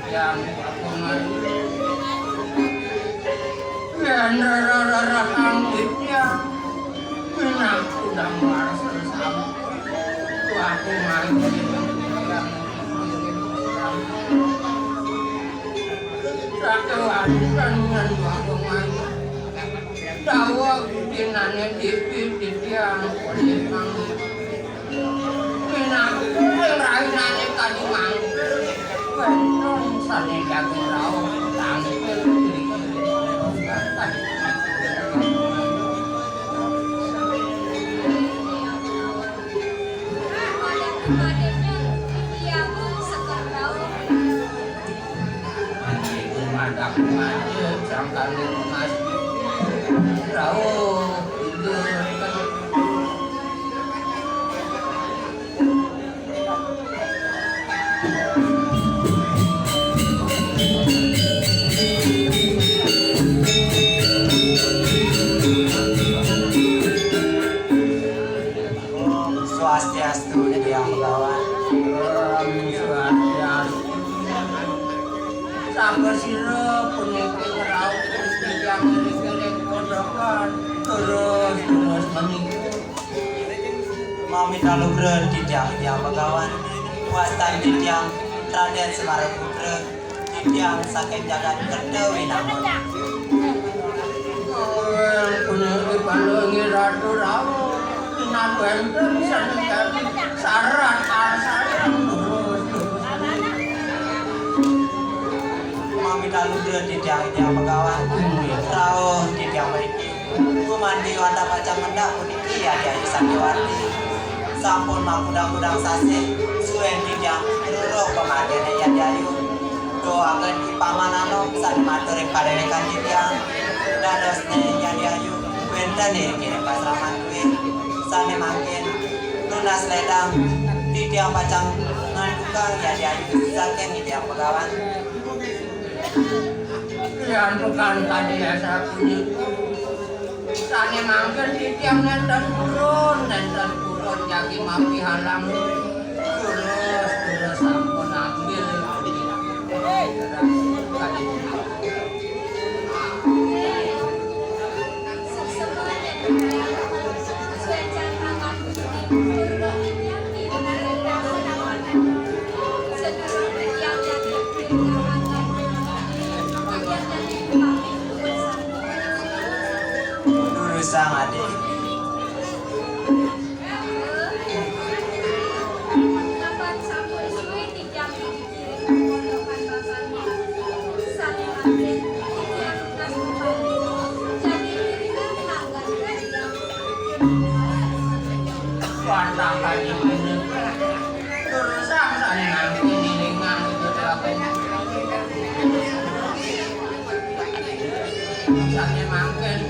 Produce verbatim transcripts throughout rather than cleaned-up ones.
Yang kagungan. Yen rerererehang titiang, pinanggih damel sesama. Kagungan. Ratu Aji Kagungan. Dawuh dinane titi titiang oleh mangke. Pinanggih rainane kadi mangke. Wénten sane daging rauh tampil. Madak macet sangkane mas. Rauh. Om Swastiastu, Dayang Begawan. Om Swastiastu. Sampun sira puniki ngraos titiang ngiring-ngiring pojokan, terus-terus menika. Mami kalugra titiang, Dayang Begawan. Wastan titiang Raden Semar Putra, titiang saking jagat Kerta Winangun. Puniki panuwun Ratu Rauh, minab wénten sane kami sarat arsayang lurus. Mami kalugra titiang, Dayang Begawan. Rauh titiang mriki. Gumanti wantah pacang mendak puniki Yadi Ayu Santiwati. Sampun makudang-kudang sasih suén titiang ruruh pamargine Yadi Ayu. Doaken I Paman Anom sane matur ring padéwékan titiang. Dadosne Yadi Ayu wénten ring kene pasraman duwé. Sane mangkin nunas ledang titiang pacang ngandukang Yadi Ayu saking Dayang Begawan. Riantukan kadi asapunika. Sane mangkin titiang nenten purun, nenten purun jagi mapihalang. Terus, terus sampun ambil. Durusang adi. Wantah kadi punika. Durusang sane nangkini ningang ibu bapak. Sane mangkin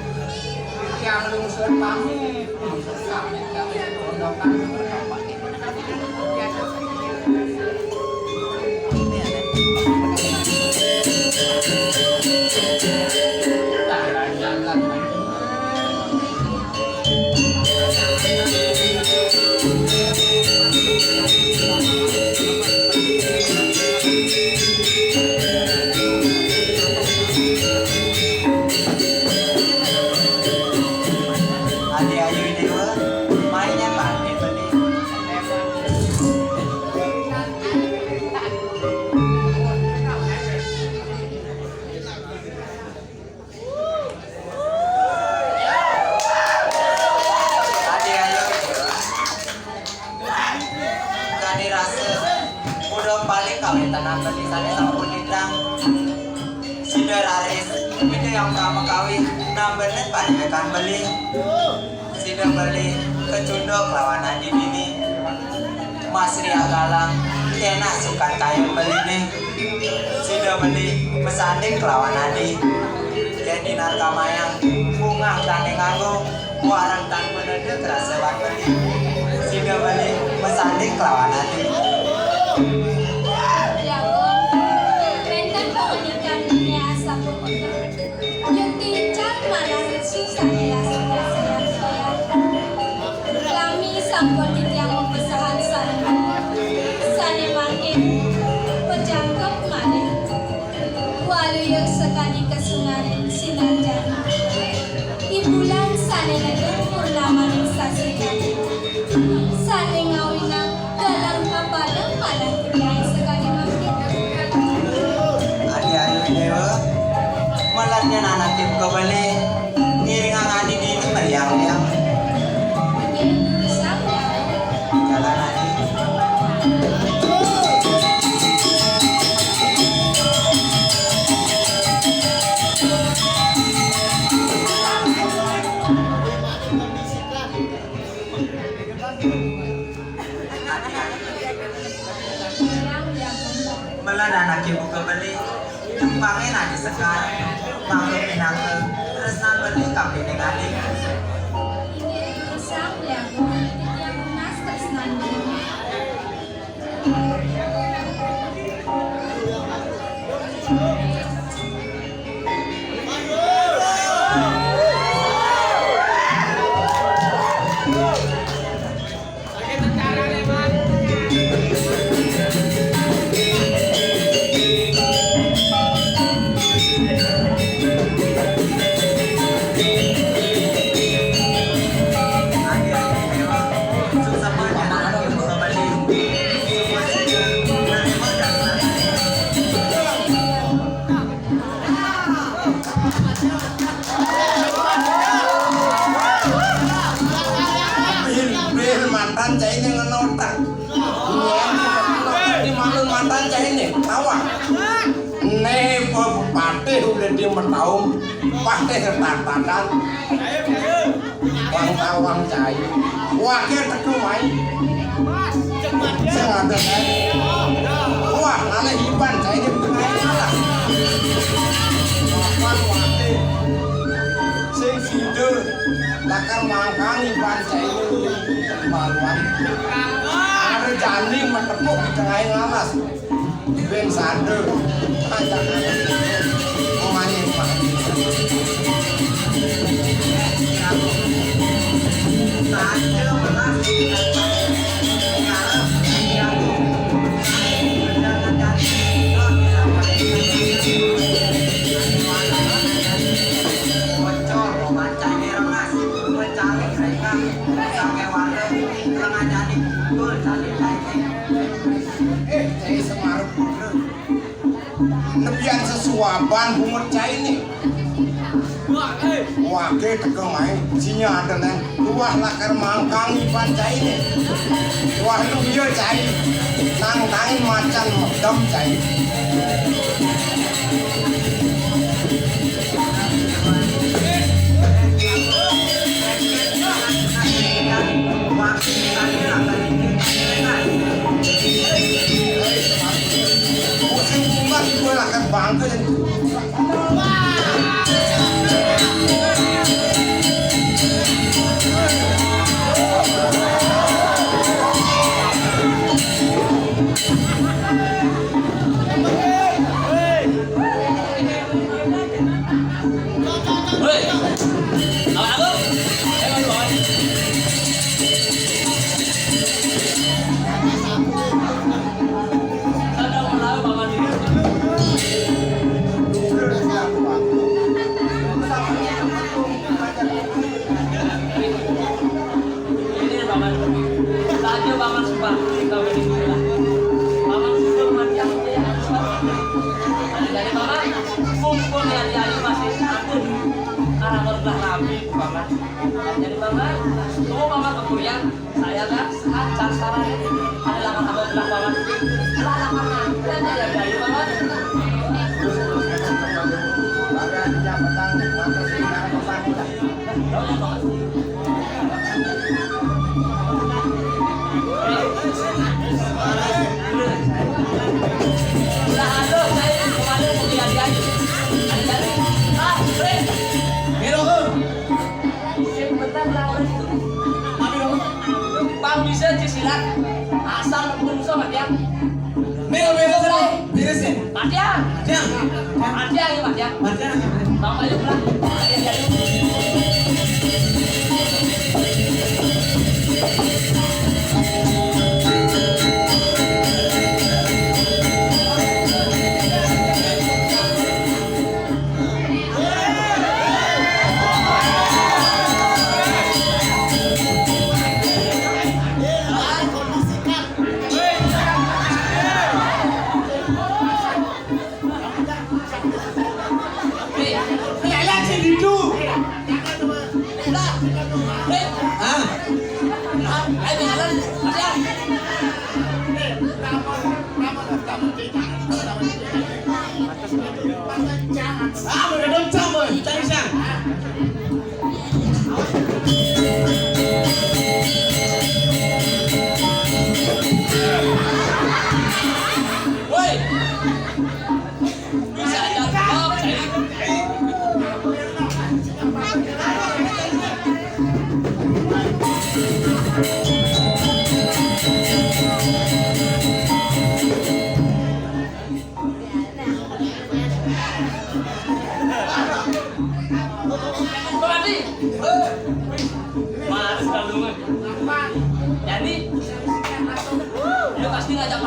tiang lungsur pamit, lungsur pamit kami sepondokan. Adi Ayu Dewa, mainnya pakai beli. Adi Ayu. Kadi rasa, udah paling kawitan nambeni sane sampun nindang. Sida raris, Ida Hyang Pramakawi, nambeni padewekan beli. Sida beli, kecunduk lawan adi dini. Mas Riak Galang, kenak sukan kayu beline. Sida beli, masanding kelawan adi. Yen dinar kamayang, bungah tane nganggo, warang tan menedek rasa beli. Sida beli, masanding kelawan adi. Wenten pangenikan nini asapunika. Yukti can manah susah. Ampun titiang mapesahan sané, sané mangkin pejangkep malih. Waluya sakadi kasungaring sinarjana. I bulan sané nedeng purnamaning sasih Kartika, sané ngawinang galah mapadem malih titiang sakadi mangkin. Adi Ayu Déwa, melatnya anaké buka beli, ngiringang adi dini meriang-riang. Inggih, durusang, Déwa. Jalan adi. Mula anaké buka beli, jempangé adi sekar, mangda pinaka tresnan beli kapining adi. Inggih, durusang, Déwa, titiang nunas tresnan beli. Bil, bil, mantan cainé ngenotak. Di mantan cainé, tawang. Né pepatih udah di metaum, patih ketatatan. Wang tawang cai. Waké teka mai. Sing ada cai. Wah, ngalih iban cai di tengah malah. Papan waké. Sing sida lakar mangkang iban cai maluan. Ada jani matepuk di tengah alas. Bén sadé. Ajak anak. Omahé Pak. Bocor, mancangé rengas, mencari mereka, sampai warga, tengah jadi, betul, cari cai. Eh, cai Semarep bener. Nebian sesuaban bungut cainé. Waké teka mai, sinya ada nang luah lakar mangkang iban cainé. Wah, lu iya cai, nang tangin macan medem cai. Ini, Paman. Saja, Paman, sumpah. Kami di sini lah. Paman sudah mati, aku tidak ada sumpah. Ada dari Paman. Mumpung ya, dia masih akur. Karena baru belah rabi, Paman. Jadi, Paman, tunggu Paman ke kuliah. Saya kan sehat, cara ini. Ada laman abang belah, Paman. Lah, laman nanti aja ya, Paman. Bagian jabatan, mata sinar, Paman. Pang bisa cisilat asal pun sama dia. Mil, mil, mil, mil. Matiang. Matiang. Matiang, ya, Matiang. Matiang. Bang Bayu, Bang. Matiang, ya.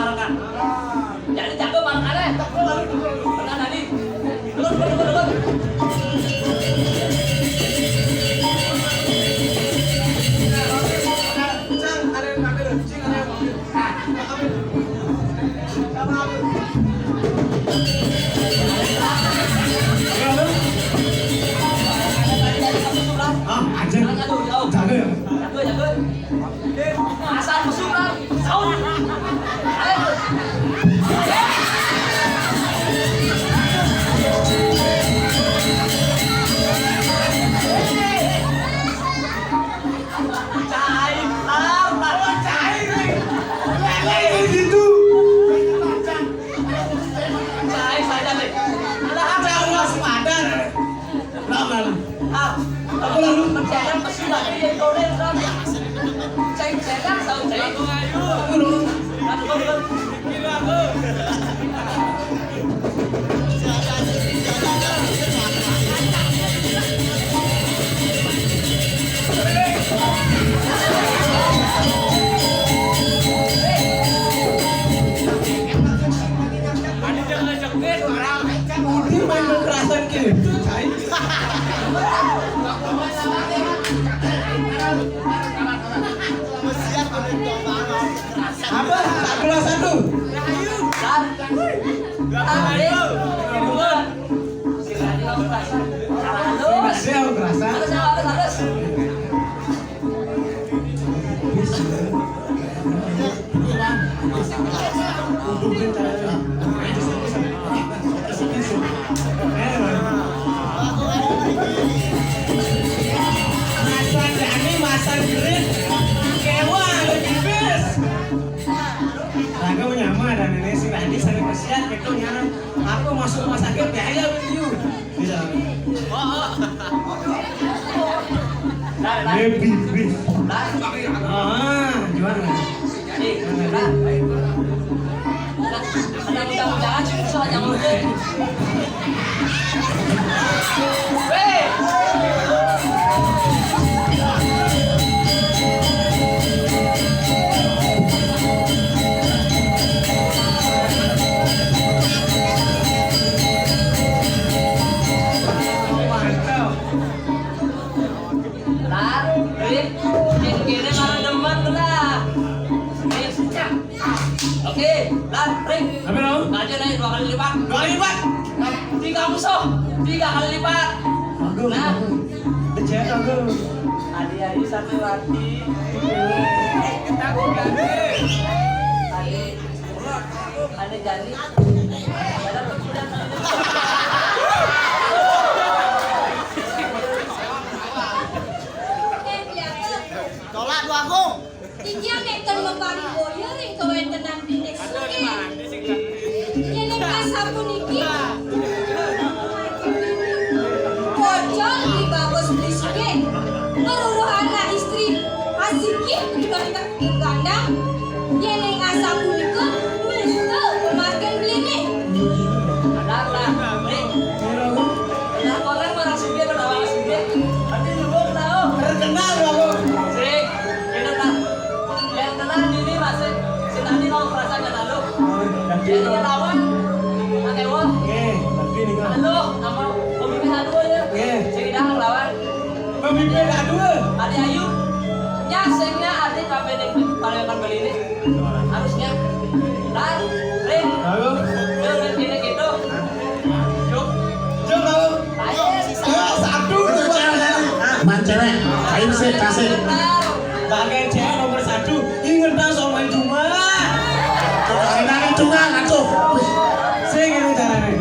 Jadi jago mangkane. Tekan tadi. Turun, turun, turun, turun. Cang, ada yang ngambil. Cing, ada yang ngambil. Ah, anjing. Jago ya? Asal musuh lah. Saud. Ayo. Cai, ah, Pak. Oh, cai, Ring. Lele, gitu. Cai, saya, Ring. Alah, cai, Mas Padan. Lah, malu. Ah, aku lalu. Percaya, pasti lagi, ya, kau, Ring, Ring. Cai, cai, kan, tahu, cai. Aku lalu. Aduh, aduh, aduh. Budi main kekerasan gitu, cai. Apa? Tak kelas satu. Satu. Satu. Satu. Satu. Satu. Masa Dani, masa Grit, kewa, lebih bis. Raga menyama dan ini si Dani sering kesian gitu ya. Aku masuk rumah sakit biaya with you. Bisa. Lebih bis. Ah, gimana? Jadi, nah, nah, mudah-mudahan sih bisa nyamuk deh. Weh. Mantap. Lah, Rin, yang kene malah demen lah. Rin, oke, lah, Rin. Apa, Bang? Aja naik dua kali lipat. Dua kali lipat? Tiga musuh, tiga kali lipat. Bagus, nah. Bagus. Becek, bagus. Adi-adi sampai mati. Adi. Ane jani. Tolak Dwagung. Titiang nénten maparing boya ring kawéntenan Bli Sugih. Yéning asapuniki, pocol Bli Bagus Bli Sugih, ngruruhang istri asigih gandang. Yéning asapunika, mula pamargin bliné. Ada apa? Nih. Kenal orang marang sugih, kenal orang sugih. Berarti lu gua kenal. Terkenal dong. Sik, bener, Kak. Yang kenal ini masih si tadi mau perasaan kenal lu. Oh, iya. Yang lawan, pakai wong. Oke, berarti nih, Kak. Halo, nama Bumi P H dua ya. Oke. Sing dah lawan. Pemimpin A dua. Adi Ayu. Nya sing nya adi kabéh ning paléwangan Bali ini. Harusnya. Lar, Rin. Halo. Yo, Rin, ini gitu. Yuk. Jom, halo. Ayo. Ayo, satu, dua. Man cewek, kain sih, kasih. Bagian cewek nomor satu. Inget dong, soal main cuma. Mainan itu kan, atuh. Sing ini caranya.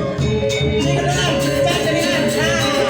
Sing ini, cek ini, nah.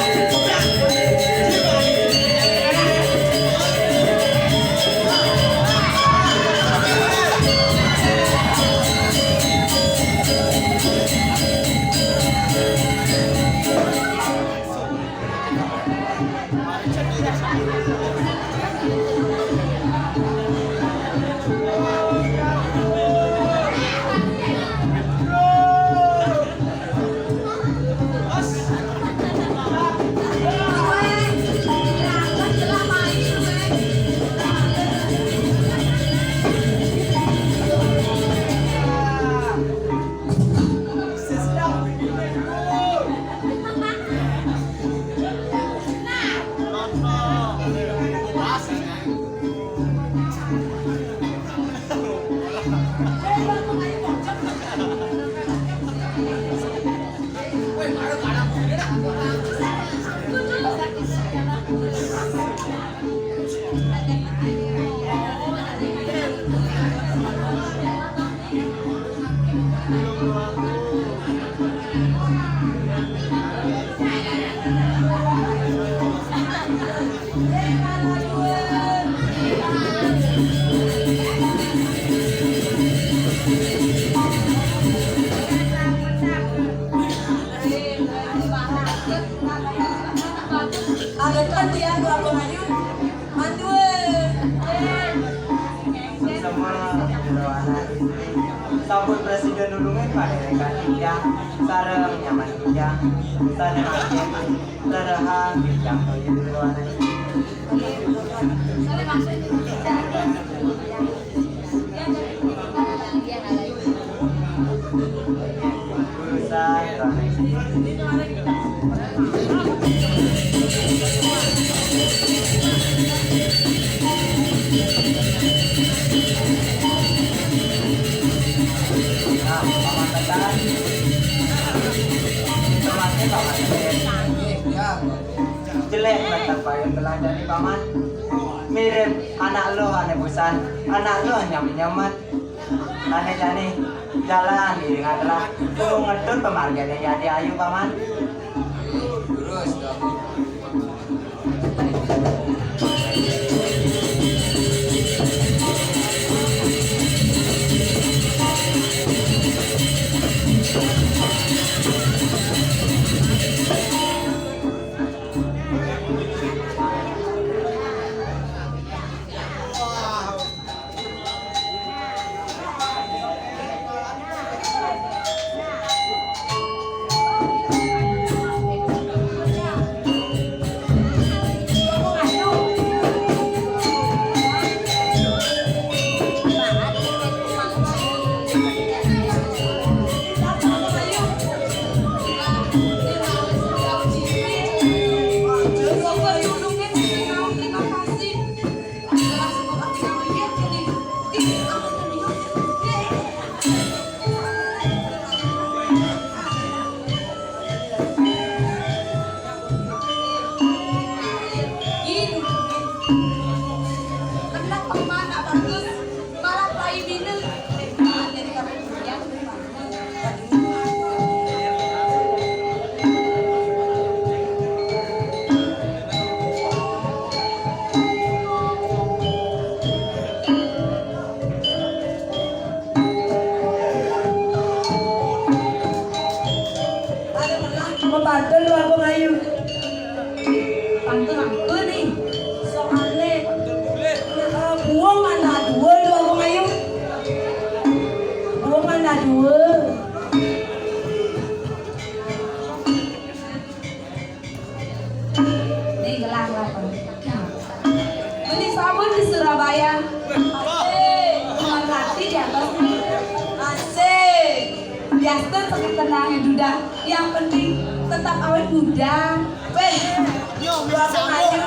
Sareng nyaman ginjang, sareng angin, sareng ginjang toya di luar. Jelek mata payung telanjang ni, Paman. Mirip anak lo ane busan, anak lo nyam-nyamat. Ane jani jalan iring adalah kudu ngedut pemargane jadi ayu, Paman. Terus, Mepantun Luagung Ayu. Pantun apa nih? Soalnya, eh, buang mana dua Luagung Ayu? Buang mana dua? Nih, gelang apa? Beli sabun di Surabaya. Asik. Bukan rati di atas. Asik. Biasa sakit tenangnya duda. Yang penting tetap awet muda. Weh, nyom, ayo.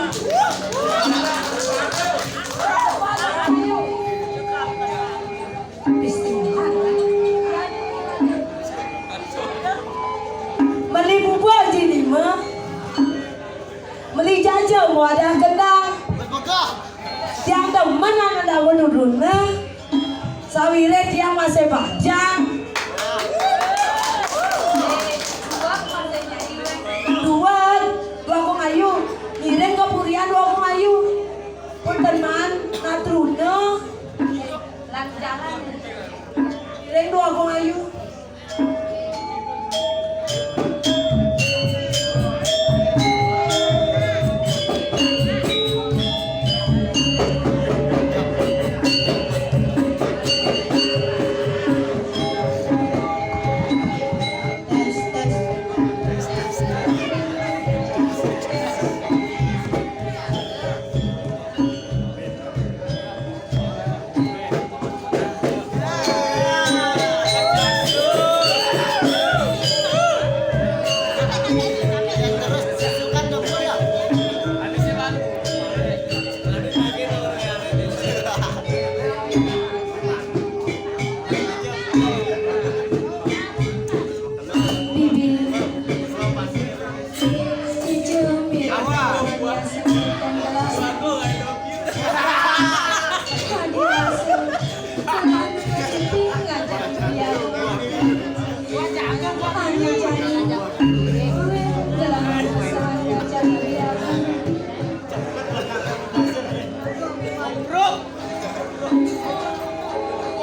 Meli bubuk di lima. Meli jaja muadah kendang. Tiang demen anak daun dudun ne. Sawire tiang masih bajang. Dua, Luagung Ayu. Ngiring ke purian Luagung Ayu. Punten man, natruna. Lan jalan. Ring Luagung Ayu.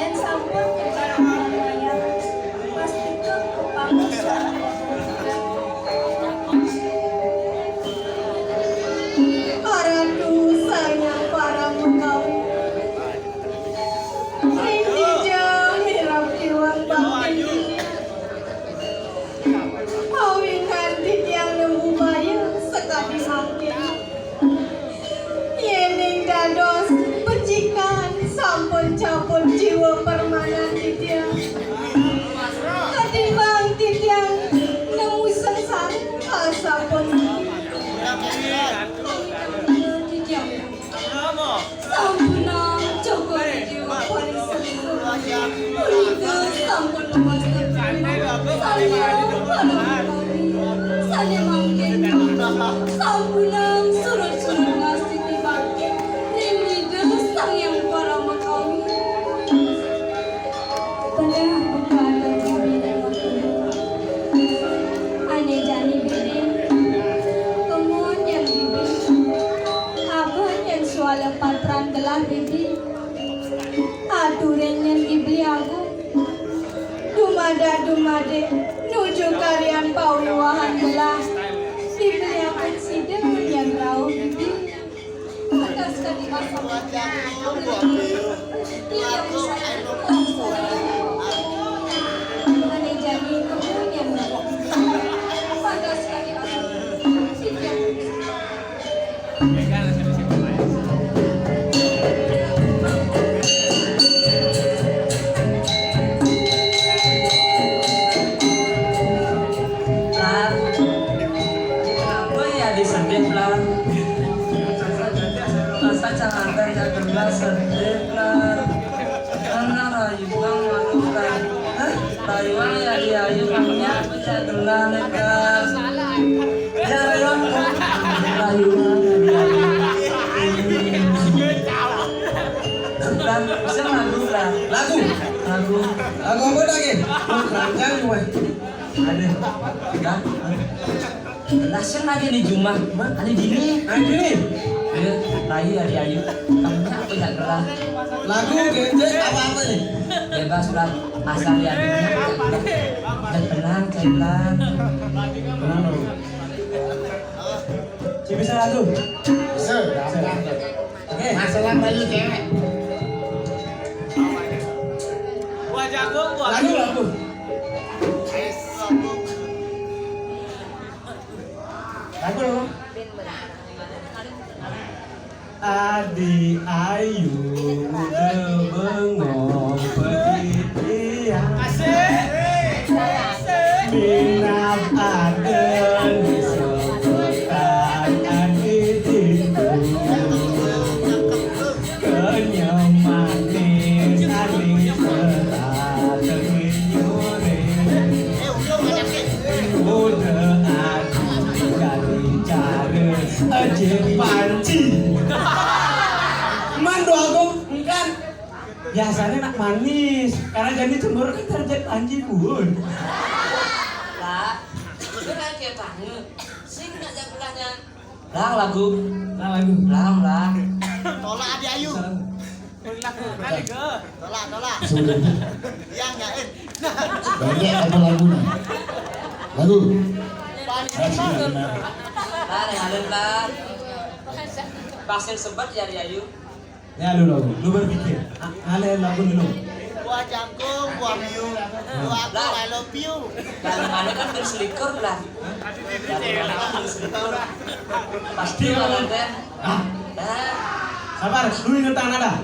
Yen sampun nyekar wayang, pastika kepamus. Para dosa yang para mengaum. Sané mangkin sampunang surut-surut ngastiti bakti ring Ida Sang Hyang Parama Kawi. Belah buka ada bumi. Ané jani bini. Kemuan yang bibi. Abah yang suala patran gelah bibi. Aturin yang ibli agung. Dumadak-dumadik nuju karian pawiwahan gelah. Dibeliaken sida punyan rauh didi. Bagas kadi asam. Iya, bisa. Ane jani punyan rauh. Bagas kadi asam. Lah, apa ya disedih lah? Masa celaka tak kenal sedih lah. Karena rayuang malu lah. Hah? Rayuang ya diayu, kamunya punya gelar nih, Kak. Ya, rayuang. Rayuang ya diayu. Dan bisa lagu lah. Lagu. Lagu. Lagu apa lagi? Lu keranjang gue. Ada. Kan? Lah, sing lagi nih Jumah. Ada dini. Ada dini. Iya, ayu, ada ayu. Kamunya apa ya gelar? Lagu, genjek, apa-apa nih? Bebas lah. Asal ya. Dan tenang, tenang. Tenang dulu. Ci bisa lagu? Bisa. Oke. Masalah bayu cewek. Buah jagung, buah lagu, lagu. Lagu, lagu. Adi ayu muda bengong pedih dia. Asik. Minab aden disebutan adi ditu. Kenyem manis anis serata kenyore. Muda adi jadi cara aja panci. Man doa engkan. Biasanya nak manis, karena jadi cemburu kan terjadi panji pun. Lah, itu kan kayak banget. Sing nak jak belahnya. Lang lagu. Lang lagu. Lang, lang. Tolak adik ayu. Tolak, tolak. Sudah. Yang nyain. Banyak apa lagunya? Lagu. Lah, halal lah. Pasir sempat ya, Ayu. Ya, lu, lu, lu berpikir. A-, ale lagu dulu. Buah jangkung, buah miu. Buah aku, I love you. Lah, mana kan berselikur lah. Lah, mana kan berselikur. Pasti lah, kan? Ah. Dah. Sabar, lu ingetan ada.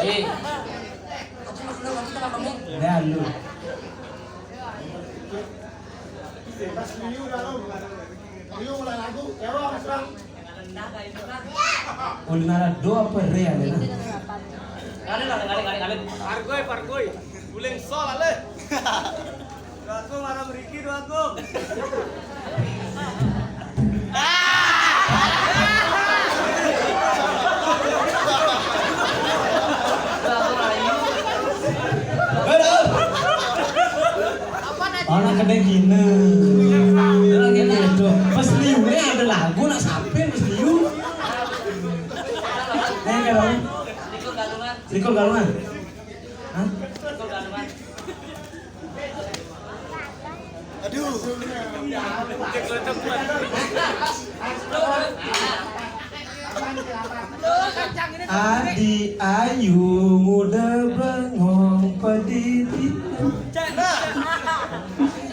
Eh. Ada lu, lu, lu, lu, lu. Ya, lu. Ulunara do apa re ale na? Ngale, ngale, ngale, ngale, ngale. Pargoi, pargoi. Uling sol ale. Dua kong, marang mriki dua kong. Anak kedai gini. Lagi gitu. Pas liune ada lagu nak sampai pas liu. Nih, kalau. Riko Galungan. Hah? Aduh. Adi ayu muda bengong pedidi.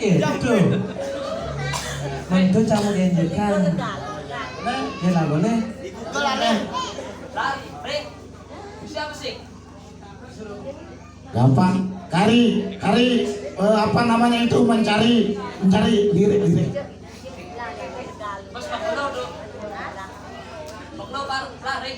Gitu. Mantu kamu genjekan. Dia lagunya. Di Google ada. Siapa sih? Gampang. Kari, kari, eh, apa namanya itu, mencari, mencari lirik, lirik. Mas, Pak Kuno, Pak Kuno, Pak, Pak, Rik.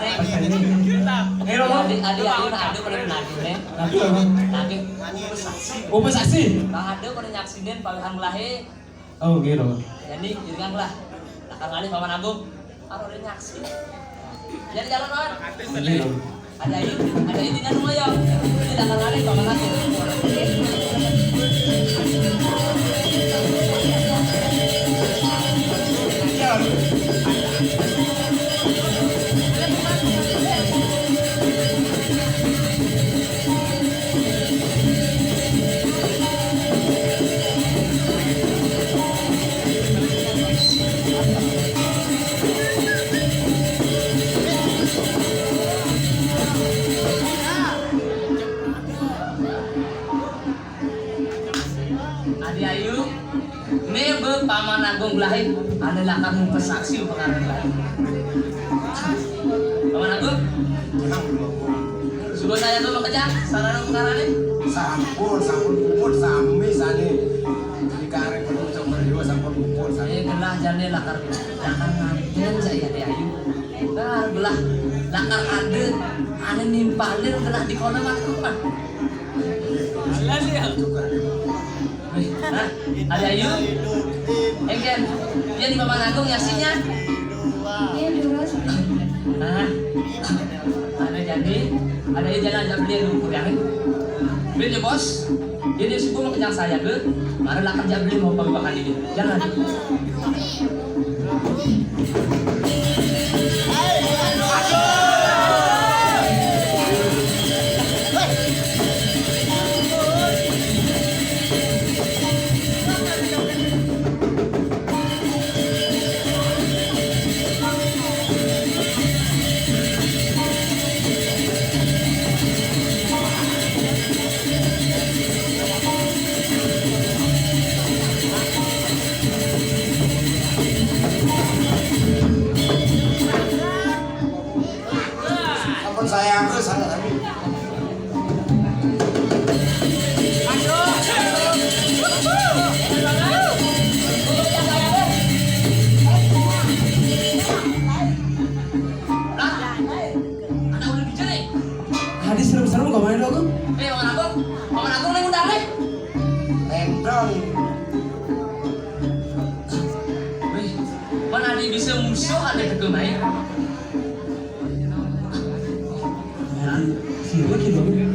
Adi, adi, ayo, nah, adi pada nagih, nih. Nagih apa? Nagih. Oh, saksi. Nah, adi pada nyaksinin pawihan gelahé. Oh, gitu. Jadi, gitu kan lah. Lakar ngalih Paman Agung. Kalau udah nyaksi. Jadi jalan, Paman. Gitu. Ada ini, ada ini kan lumayan. Ini lakar ngalih Paman Agung. Adi ayu, né bé Paman Agung gelahé, ané lakar mung pesaksi pengarahan gelahé. Paman Agung, sudah saya tuh makejang, sarana pengarahan. Sampun, sampun puput, sami sané. Di karep kudu cemeriwa, sampun puput, sampun. Eh, gelah jani lakar, lakar nganten saya Adi ayu. Nah, gelah lakar ada, ané nimpalin gelah di kono mah. Nah, ada ayu. Engken. Dia di Paman Agung nyaksinya. Iya, durus. Nah. Ada jadi, ada ayu jalan aja beli dulu, ya. Beli, Bos. Jadi suku mau kenyang saya ke, mari lah kerja beli mau pembakan ini. Jangan. Ampun sayang, salah tadi. Anak udah bicara. Hadis serem-serem kok main aku? Eh, Paman Agung, Paman Agung yang undang, eh. Tendang. Wih, mana ada bisa musuh ada deket main. Sira kira.